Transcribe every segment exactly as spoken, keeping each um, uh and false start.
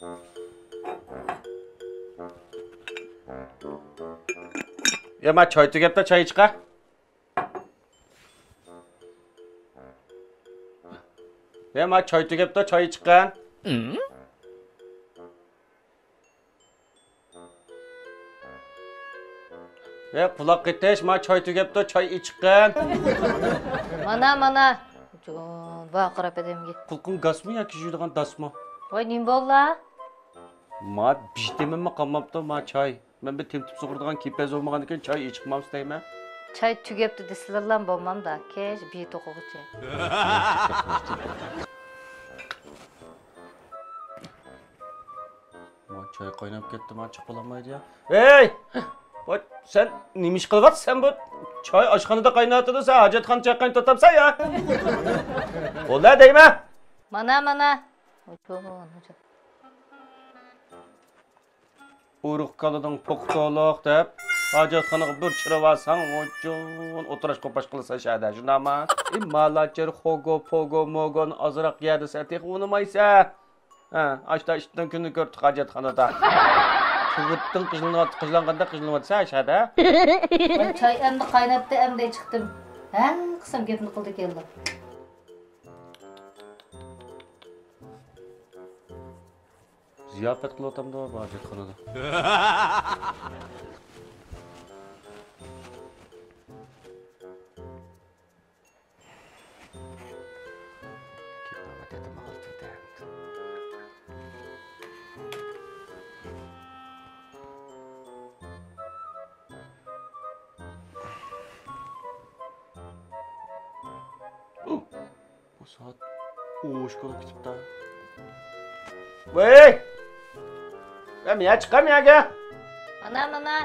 يا، ما چاي تۈگەپتۇ، چاي ئىچقا. يا، ما چاي تۈگەپتۇ، چاي ئىچقان. يا، قۇلاق قېتىش، ما چاي تۈگەپتۇ، چاي ئىچقان. مانا، مانا. جون، ۋارقىراپ ئادەمگە. قۇلىقىڭ گاسمۇ ياكى يۇيىدىغان داسمۇ؟ ۋاي، نېمە بولدى؟ ما بىر تېمىممۇ قالماپتۇ، ما چاي. مەن بىر تېمىتىپ سۇغۇرىدىغان كېپەز بولمىغاندىكىن چاي ئىچىپ ماڭسا دەيمەن. چاي تۈگەپتۇ دېسىلىلا بولمامدا، كەچ بىر توقۇغۇچە. ما چاي قايناپ كەتتى، ما چىقىپ بولالمايدۇ يا. ھەي! ۋاي، سەن نېمە ئىش قىلىۋاتىسەن بۇ؟ چاي ئاشخانىدا قايناۋاتىدۇ، سەن ھاجەتخانا چاي قاينىتىۋاتامسەن يا؟ بولدى دەيمەن. مانا، مانا. ئۇرۇق كالىدىڭ پوقى تولۇق دەپ، ھاجەتخانىغا بىر چىرىۋالساڭ، ۋوجۇن ئولتۇراش قوپاش قىلىسەن شەھەردە، شۇنداقما؟ ئى، مالاچېر، خوگو، پوگو، موگون ئازراق يەردە سەن تېخى ئۇنىمايسەن. ھە، ئاشتا ئىتنىڭ كۈنىنى كۆردۇق ھاجەتخانىدا. تۇغۇتتىن قىجلىنىۋات-، قىجلانغاندا قىجلىنىۋاتىسەن شەھەردە. چاي ئەمدى قايناپتۇ، ئەمدى چىقتىم. ھە، قىسام گەپنى قىلدى كەلدى. زىياپەت قىلىۋاتامدۇ بۇ ھاجەتخانىدا؟ بۇ سائەت ئوشۇق بولۇپ كېتىپتۇ. ۋەي! ۋەي، مايا چىققان ماياگە. مانا، مانا.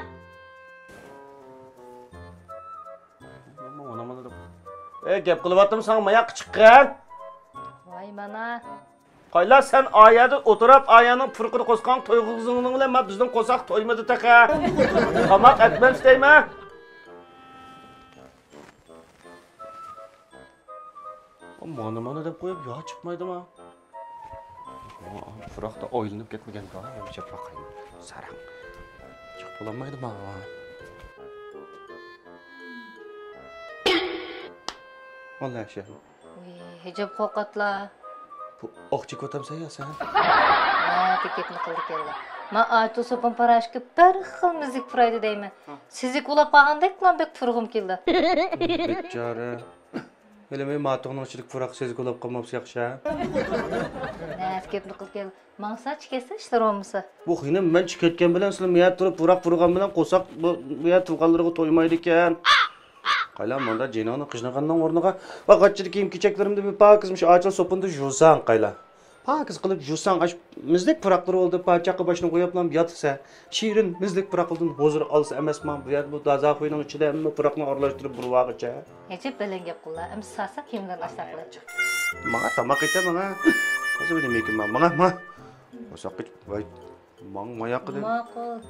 مانا، مانا دەپ. ۋەي، گەپ قىلىۋاتتىم ساڭا، ماياققا چىققىن. ۋاي، مانا. قايلا، سەن ئايەدە ئولتۇرۇپ، ئايەنىڭ پۇرىقىنى قوسقان تويغۇزۇڭنىڭ بىلەن ما بىزنىڭ قورساق تويمىدى تېخى. تاماق ئەتمەمسە دەيمەن. مانا، مانا دەپ قويۇپ، يا چىقمايدىما؟ پۇراقتا ئايلىنىپ كەتمىگەنكەن، يا چەپ باقايمەن. ساراڭ. چىقىپ بولالمايدىما؟ ۋاللا شەھەر. ۋىي، ھىجاب قوقاتلا. بۇ ئاق چېكىۋاتامسەن يا سەن؟ نەدە گەپنى قىلدىكەنلا. ما ئاچىل سوپۇن پاراشوكى بىر خىل مىزىك پۇرايدۇ دەيمەن. ھە. سېزىك ئۇلاپ قالغاندەكلا بەك پۇرىغۇم كېلىدۇ. بىچارە. ھېلىمۇ ماتۇڭنىڭ ئىچىدىكى پۇراق سېزىك ئۇلاپ قالماپسۇ ياخشى ھە؟ نەدە گەپنى قىلدىكەنلا. ماڭسا چىكەتسە ئىشلار بولمىسا. بۇ خېنىم، مەن چىكەتكەن بىلەن سىلە مۇيەتتە تۇرۇپ، پۇراق پۇرىغان بىلەن قورساق بۇ مۇيەتتە تۇغانلىرىغا تويمايدىكەن. قايلا، ماندا جېنىڭنى قىجنىغاننىڭ ئورنىغا، ۋە غاچچىدىكى كىيىم-كېچەكلىرىمنى بىر پاكىز مۇشۇ ئاچىل سوپۇندا يۇساڭ، قايلا. پاكىز قىلىپ يۇساڭ، ئاش مىزدەك پۇراقلىرى ئالدىدا پاچاققا باشنى قويۇپلا ياتىسەن. شېرىن مىزدەك پۇراقلىرىدىن ھۇزۇر ئالسا ئەمەسما؟ بۇ يەردە بۇ دازا خۇينىڭ ئىچىدە ھەممە پۇراقنى ئارىلاشتۇرۇپ بۇرىۋالغىچە. ئەجەب بەلەن گەپ قىللا، ئەمسە ساسا كىيىملەرنى ئاشتاق قىلىپ. ماڭا تاماق ئېتە، ماڭا. ھازىر بىر نېمە يېگىن، ماڭا، ماڭا. قورساق قېچىپ، ۋاي، ماڭ، ماياققا دەپ. ماقۇل.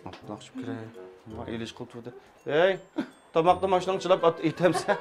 ئاپلاق چۈشۈپ كىرەي. ماڭا ئېلىش قىلىپ تۇردى. ھەي، تاماقنى ماشىناڭ چىلاپ ئات-، ئېتەمسەن.